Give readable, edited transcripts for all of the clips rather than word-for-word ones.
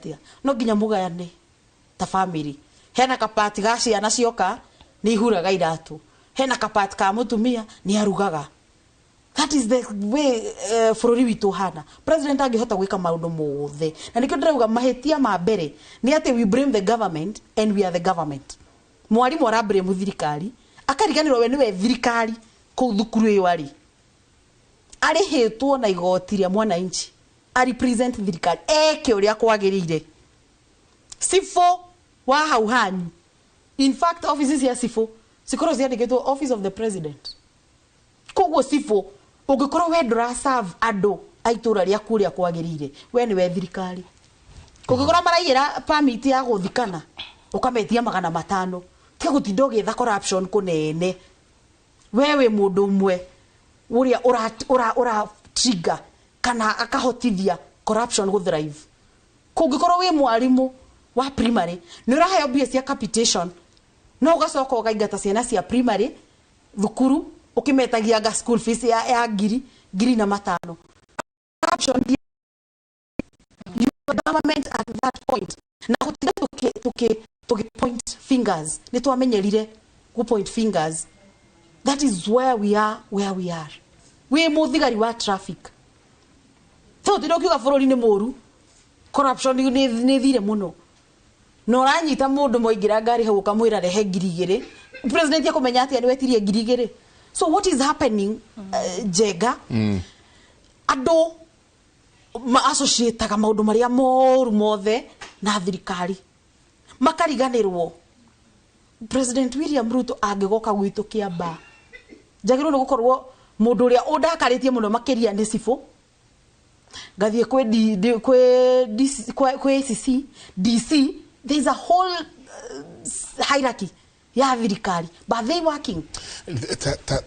Atia no nginya mugayane ta family. Hena kapati ga ciana cioka nĩ ihuraga iratũ, hena kapati ka mũtumia nĩ arugaga. That is the way bũrũri witũ ũhana. President angĩhota gwĩka maũndũ mothe, na nĩkĩo ndĩrauga mahĩtia ma mbere nĩ atĩ we blame the government and we are the government. Mwarimũ ara blame thirikari, akariganĩrwo we nĩwe thirikari. Kũu thukuru ĩyo arĩ arĩhĩtwo na igoti rĩa mwananchi a represent thirikari, eke ũrĩa kwagĩrĩire. Cibũ wa hau hanyu, in fact office cia cibũ cikorwo ciandĩkĩtwo "Office of the President". Koguo cibũ, ũngĩkorwo we ndũra serve andũ a itũra rĩaku ũrĩa kwagĩrĩire, we nĩwe thirikari. Ũngĩkorwo maraiyĩra permit ya gũthikana, ũkametia 500, tiga gũtinda ũgĩetha corruption kũnene. We wĩ mũndũ ũmwe ũrĩa ũra trigger kana akahotithia corruption gũ thrive. Kũngĩkorwo wĩ mwarimũ wa primary, nĩ ũraheo mbia cia capitation, no ũgacoka ũkaingata ciana cia primary thukuru ũkĩmetagia nga school fees ya ngiri ngiri na matano. Corruption, you are government at that point. Na gũtinda tũkĩ point fingers, nĩ twamenyerire gũ point fingers. That is where we are, where we are. Wĩ mũthigari wa traffic, so tinda ũkiuga bũrũri nĩ mũru, corruption nĩ thire mũno, na ũranyita mũndũ mwaingĩra ngari hau ũkamwĩra rehe 2000. President akũmenya atĩa nĩ wetirie 2000? So what is happening, Njenga, andũ ma associataga maũndũ marĩa moru mothe na thirikari, makariganĩrwo President William Ruto angĩgoka gwitũ Kĩambaa, njagĩrĩirwo nĩ gũkorwo mũndũ ũrĩa ũndakarĩtie mũno makĩria nĩ cibũ. Ngathiĩ kwĩ D- D- kwĩ DC, kwĩ ACC, DC. There is a whole hierarchy ya thirikari, but they working.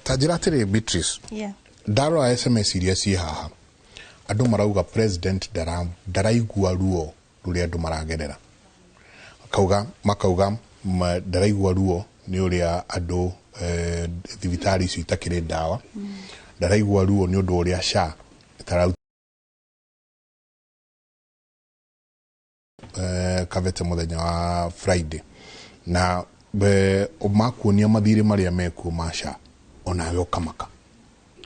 Ta njĩra atĩrĩ, Beatrice. Yeah. Ndarora SMS iria ciĩ haha, andũ marauga president ndaraigua ruo rũrĩa andũ maragerera. Makauga ndaraigua ruo nĩ ũrĩa andũ thibitarĩ icio itakĩrĩ ndawa, ndaraigua ruo nĩ ũndũ ũrĩa SHA ĩtararuta Kabete mũthenya wa Friday na makuonia mathirĩ marĩa mekuo ma SHA, onawe ũkamaka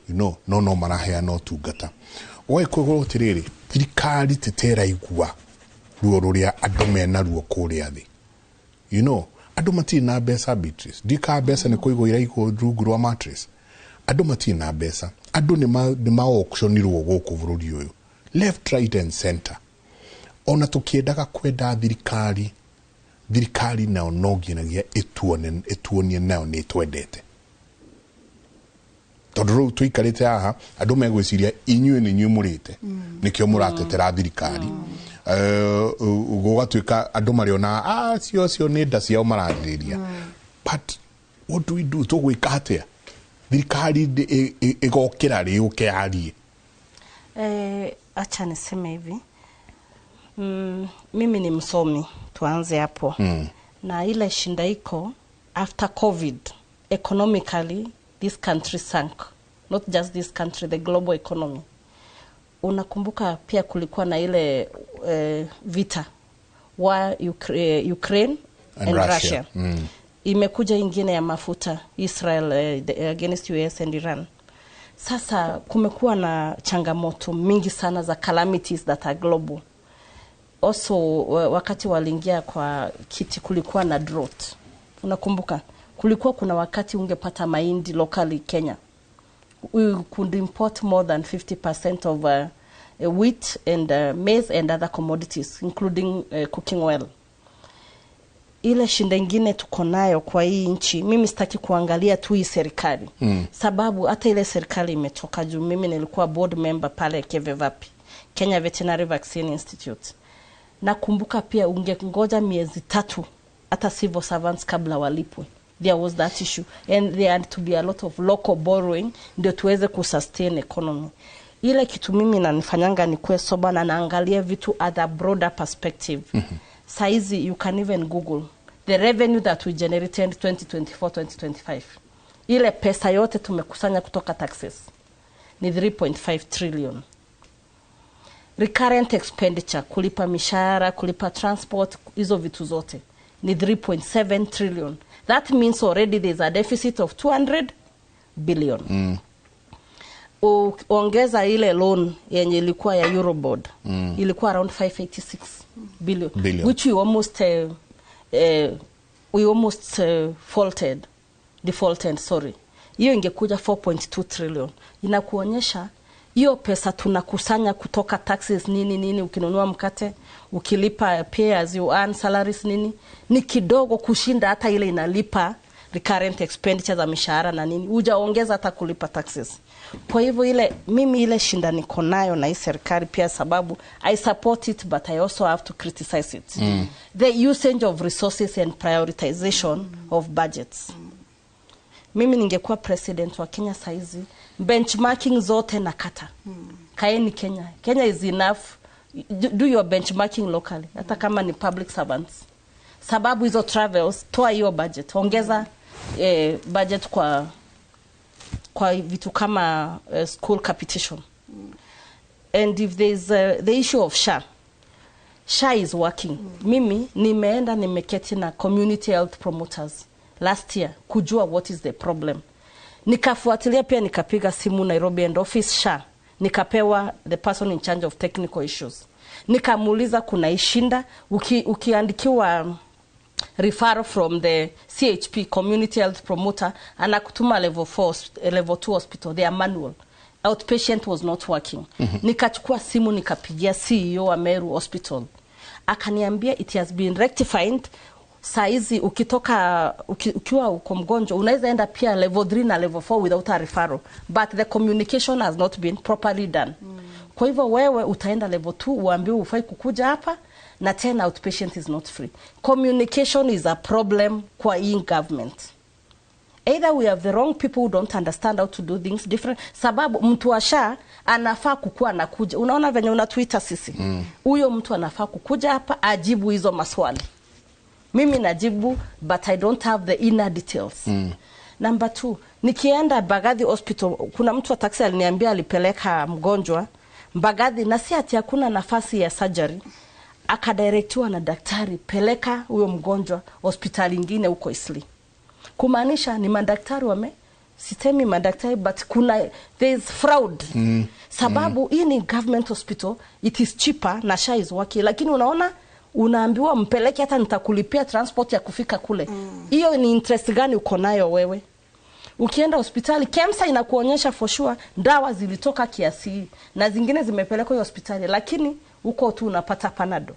no maraheana ũtungata. Ũgagĩkorwo atĩrĩrĩ, thirikari tĩteraigua ruo rũrĩa andũ mena ruo kũrĩa thĩ. Andũ matirĩ na mbeca. Beatrice, ndikaga mbeca nĩ kũigwo iraigwo rungu rwa mattress. Andũ matirĩ na mbeca. Andũ nĩ ma auctionirwo gũkũ bũrũri ũyũ left, right and center. Ona tũkĩendaga kwenda thirikari, thirikari nayo no nginyagia ĩtuone, ĩtuonie nayo nĩ ĩtwendete, tondũ rĩu tũikarĩte haha andũ megwĩciria inyuĩ nĩ inyuĩ mũrĩte, nĩkĩo mũratetera thirikari. Gũgatuĩka andũ marĩona acio acio nĩ nda ciao mararĩrĩria. But what do we do? Tũgwĩka atĩa? Thirikari ĩgokĩra rĩ yũke yarie? Acha niseme hivi, mimi ni msomi, tuanze hapo. Na ile shinda iko after COVID, economically this country sank. Not just this country, the global economy. Unakumbuka pia kulikuwa na ile vita wa Ukraine and and Russia. Russia. Imekuja ingine ya mafuta, Israel against US and Iran. Sasa kumekuwa na changamoto mingi sana za calamities that are global. Also wakati waliingia kwa kiti kulikuwa na drought. Unakumbuka kulikuwa kuna wakati ungepata mahindi locally Kenya. We could import more than 50% of wheat and maize and other commodities, including cooking oil. Ile shinda ingine tuko nayo kwa hii nchi, mimi sitaki kuangalia tu hii serikali, sababu hata ile serikali imetoka juu. Mimi nilikuwa board member pale KEVEVAPI, Kenya Veterinary Vaccine Institute. Nakumbuka pia ungengoja miezi 3 hata civil servants kabla walipwe. There was that issue and there had to be a lot of local borrowing ndio tuweze kusustain economy. Ile kitu mimi nanifanyanga nikuwe sober na naangalia vitu at a broader perspective. Saizi you can even Google the revenue that we generated 2024 2025. Ile pesa yote tumekusanya kutoka taxes ni 3.5 trillion. Recurrent expenditure, kulipa mishahara, kulipa transport, hizo vitu zote ni 3.7 trillion. That means already there's a deficit of 200 billion. Ongeza ile loan yenye ilikuwa ya Eurobond, ilikuwa around 586 billion, Billion. Which we almost faulted defaulted, sorry. Hiyo ingekuja 4.2 trillion. Inakuonyesha hiyo pesa tunakusanya kutoka taxes, nini nini, ukinunua mkate, ukilipa pay as you earn, salaries, nini, ni kidogo kushinda hata ile inalipa recurrent expenditure za mishahara na nini, hujaongeza hata kulipa taxes. Kwa hivyo ile mimi ile shinda niko nayo na hii serikali pia, sababu I support it but I also have to criticize it, the usage of resources and prioritization of budgets. Mimi ningekuwa president wa Kenya saizi, benchmarking zote na kata. Kaeni Kenya. Kenya is enough. Do your benchmarking locally, hata kama ni public servants. Sababu hizo travels, toa hiyo budget, ongeza budget kwa vitu kama school capitation. And if there is the issue of SHA, SHA is working. Mimi nimeenda nimeketi na community health promoters last year kujua what is the problem. Nikafuatilia pia, nikapiga simu Nairobi and office SHA, nikapewa the person in charge of technical issues. Nikamuuliza kuna ishinda ukiandikiwa referral from the CHP, community health promoter, anakutuma level 4, level 2 hospital, their manual outpatient was not working. Nikachukua simu nikapigia CEO wa Meru Hospital, akaniambia it has been rectified. Saizi ukitoka ukiwa uko mgonjwa unaweza enda pia level 3 na level 4 without a referral, but the communication has not been properly done. Kwa hivyo wewe utaenda level 2 uambiwe ufai kukuja hapa, na tena outpatient is not free. Communication is a problem kwa hii government. Either we have the wrong people who don't understand how to do things different, sababu mtu wa SHA anafaa kukuwa anakuja, unaona venye unatuita sisi, huyo mtu anafaa kukuja hapa ajibu hizo maswali. Mimi najibu but I don't have the inner details. Number two, nikienda Mbagathi Hospital, kuna mtu wa taxi aliniambia alipeleka mgonjwa Mbagathi na si ati hakuna nafasi ya surgery, akadirectiwa na daktari, peleka huyo mgonjwa hospitali ingine huko Eastleigh. Kumaanisha ni madaktari wame, sisemi madaktari, but kuna, there is fraud, sababu hii ni government hospital, it is cheaper na SHA is working, lakini unaona unaambiwa mpeleke, hata nitakulipia transport ya kufika kule. Hiyo ni interest gani uko nayo wewe? Ukienda hospitali, KEMSA inakuonyesha for sure dawa zilitoka kiasi hii na zingine zimepelekwa hiyo hospitali, lakini huko tu unapata Panado,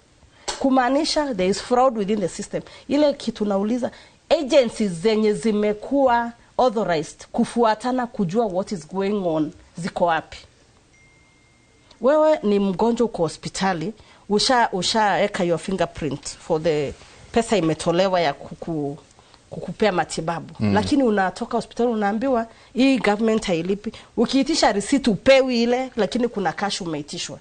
kumaanisha there is fraud within the system. Ile kitu nauliza, agencies zenye zimekuwa authorized kufuatana kujua what is going on ziko wapi? Wewe ni mgonjwa, uko hospitali, ushaeka your fingerprint for the pesa imetolewa ya kukupea matibabu, lakini unatoka hospitali unaambiwa hii government hailipi. Ukiitisha receipt upewi ile, lakini kuna cash umeitishwa.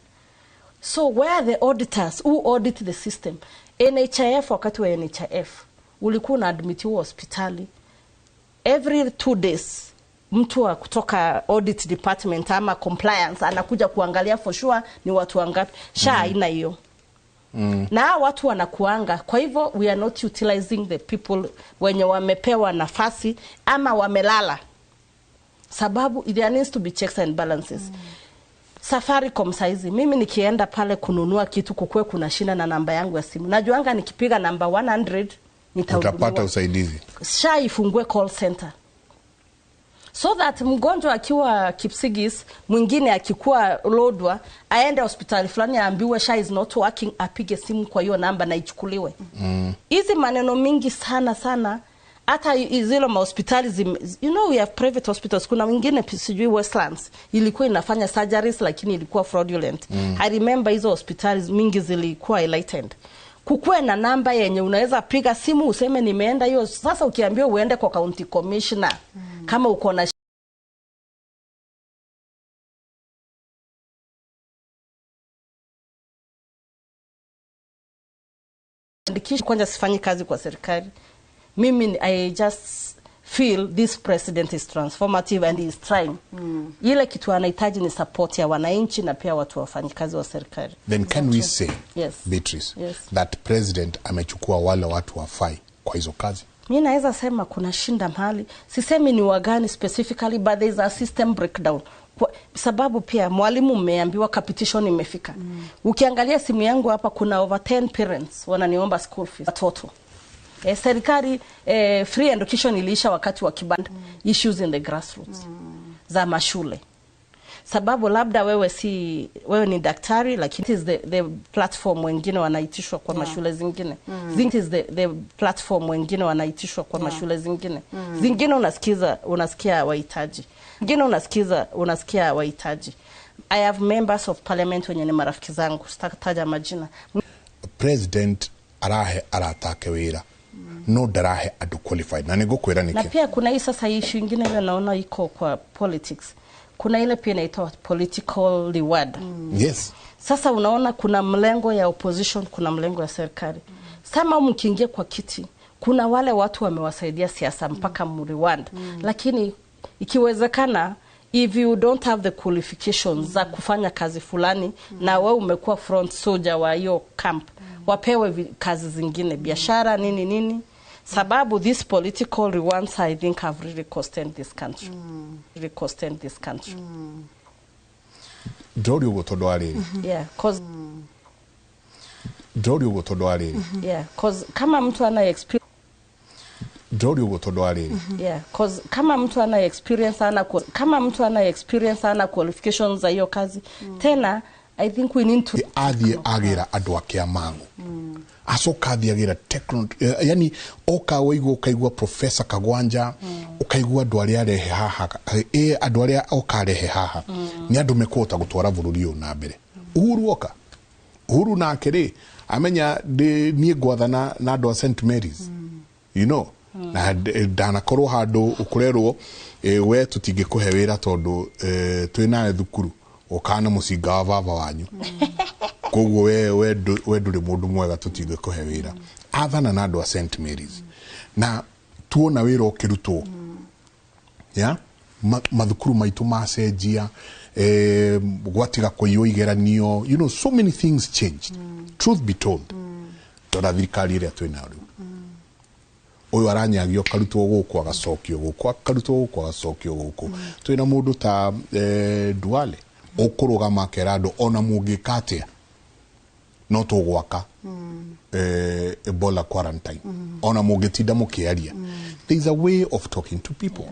So where are the auditors who audit the system? NHIF, wakati wa NHIF ulikuwa unaadmitiwa hospitali every 2 days, mtu wa kutoka audit department ama compliance anakuja kuangalia for sure ni watu wangapi. SHA haina hiyo na hawa watu wanakuanga. Kwa hivyo we are not utilizing the people wenye wamepewa nafasi ama wamelala, sababu there needs to be checks and balances. Safaricom saizi, mimi nikienda pale kununua kitu, kukue kuna shida na namba yangu ya simu, najuanga nikipiga namba 100 nitahudumiwa. Utapata usaidizi. SHA ifungue call center so that mgonjwa akiwa Kipsigis, mwingine akikuwa Lodwar, aende hospitali fulani aambiwe SHA is not working, apige simu kwa hiyo namba na ichukuliwe. Hizi maneno mingi sana sana, hata zile mahospitali we have private hospitals. Kuna wengine sijui Westlands ilikuwa inafanya surgeries lakini ilikuwa fraudulent. I remember hizo hospitali mingi zilikuwa enlightened. Kukuwe na namba yenye unaweza piga simu useme nimeenda hiyo. Sasa ukiambiwa uende kwa county commissioner kama uko na andikisha kwanza, sifanyi kazi kwa serikali mimi I just feel this president is transformative and he is trying. Ile kitu anahitaji ni support ya wananchi na pia watu wafanyikazi wa serikali. Then can we say, Yes. Beatrice, Yes. that president amechukua wale watu wafai kwa hizo kazi? Mi naweza sema kuna shinda mahali, sisemi ni wagani specifically, but there is a system breakdown kwa sababu pia mwalimu mmeambiwa capitation imefika. Ukiangalia simu yangu hapa kuna over 10 parents wananiomba school fees watoto. Serikali free education iliisha wakati wa Kibaki. Issues in the grassroots za mashule, sababu labda wewe si wewe ni daktari, lakini it is the platform wengine wanaitishwa kwa mashule zingine. Is the platform wengine wanaitishwa kwa mashule zingine. Zingine unasikiza unasikia wahitaji, zingine unasikiza unasikia wahitaji. I have members of parliament wenye ni marafiki zangu, sitataja majina. President arahe aratake wira no ndarahe andu qualified, na nĩngũkwĩra Na nĩkĩ. pia kuna hii sasa issue ingine ile naona iko kwa politics, kuna ile pia inaitwa political reward. Sasa unaona kuna mlengo ya opposition, kuna mlengo ya serikali. Sama mkiingia kwa kiti, kuna wale watu wamewasaidia siasa mpaka mreward. Lakini ikiwezekana, if you don't have the qualifications za kufanya kazi fulani na wewe umekuwa front soldier wa hiyo camp, wapewe kazi zingine, biashara, nini nini, sababu these political rewards, I think, have really costed this country, really costed this country. Ndĩroria ũguo tondũ wa rĩrĩ. Yeah, 'cause Ndĩroria ũguo tondũ wa rĩrĩ. Yeah, 'cause kama mtu ana experience Ndĩroria ũguo tondũ wa rĩrĩ. Yeah, 'cause kama mtu ana experience ana kama mtu ana experience ana qualifications za hiyo kazi tena, I think we need to Athiĩ agĩra andũ ake a mang'u, acoka athiĩ agĩra yani oka waigua ũkaigua Professor Kagwanja, ũkaigua andũ arĩa arehe haha, andũ arĩa oka arehe haha nĩ andũ mekũhota gũtwara bũrũri ũyũ na mbere. Uhuru oka, Uhuru nake rĩ, amenya niĩ ngwathana na andũ a St Mary's na ndanakorwo handũ ũkũrerwo, we tũtingĩkũhe wĩra tondũ twĩ nawe thukuru ũkana mũcinga wa baba wanyu, koguo we ndũrĩ mũndũ mwega, tũtingĩkũhe wĩra. Athana na andũ a St Mary's na tuona wĩra ũkĩrutwo ya mathukuru maitũ macenjia, gwatiga kũiywo igeranio, so many things changed. Truth be told, rora thirikari ĩrĩa twĩ nayo rĩu, ũyũ aranyagio akarutwo gũkũ agacokio gũkũ, akarutwo gũkũ agacokio gũkũ. Twĩna mũndũ ta Duale ũkũrũgama akera andũ ona mũngĩka atĩa no tũgwaka Ebola quarantine, ona mũngĩtinda mũkĩaria. There is a way of talking to people.